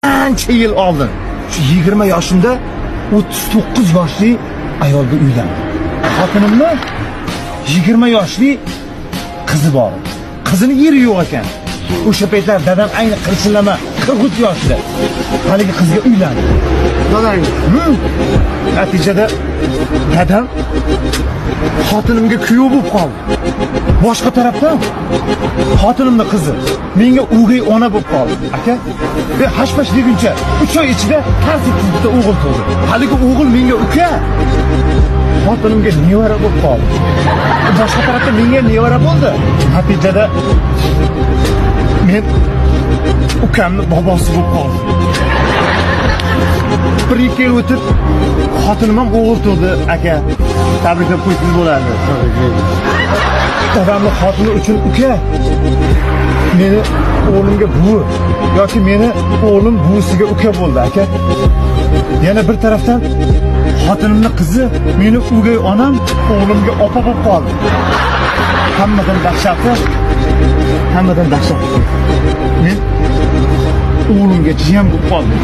Ancha yil oldin, shu 20 yoshimda 39 yoshli ayolga uylandim. Xotinimni 20 yoshli qizi bor edi. Qizini eri yo'q ekan. O'sha paytlar dadam ayni qirchillama 43 yoshida haligi qizga uylandi. Dadangiz. Natijada dadam xotinimga kuyov bo'lib qoldi. Boshqa tarafdan xotinimni qizi menga o'gay ona bo'lib qoldi. Aka, hashpash deguncha 3 oy ichida tars etib bitta o'g'il tug'di. Haligi o'g'il menga uka, xotinimga nevara bo'lib qoldi. Boshqa tarafda menga nevara bo'ldi. Natijada men ukamni bobosi bo'lib qoldim. 1-2 yil o'tib xotinim ham o'g'il tug'di, aka. Tabriklab qo'ysangiz bo'lardi. Dadamni xotini uchun uka, meni o'g'limga buvi yoki meni o'g'lim buvisiga uka bo'ldi, aka. Yana bir tarafdan xotinimni qizi meni o'gay onam o'g'limga opa bo'lib qoldi. Hammadan dahshati, hammadan dahshati. Men o'g'limga jiyan bo'lib qoldim.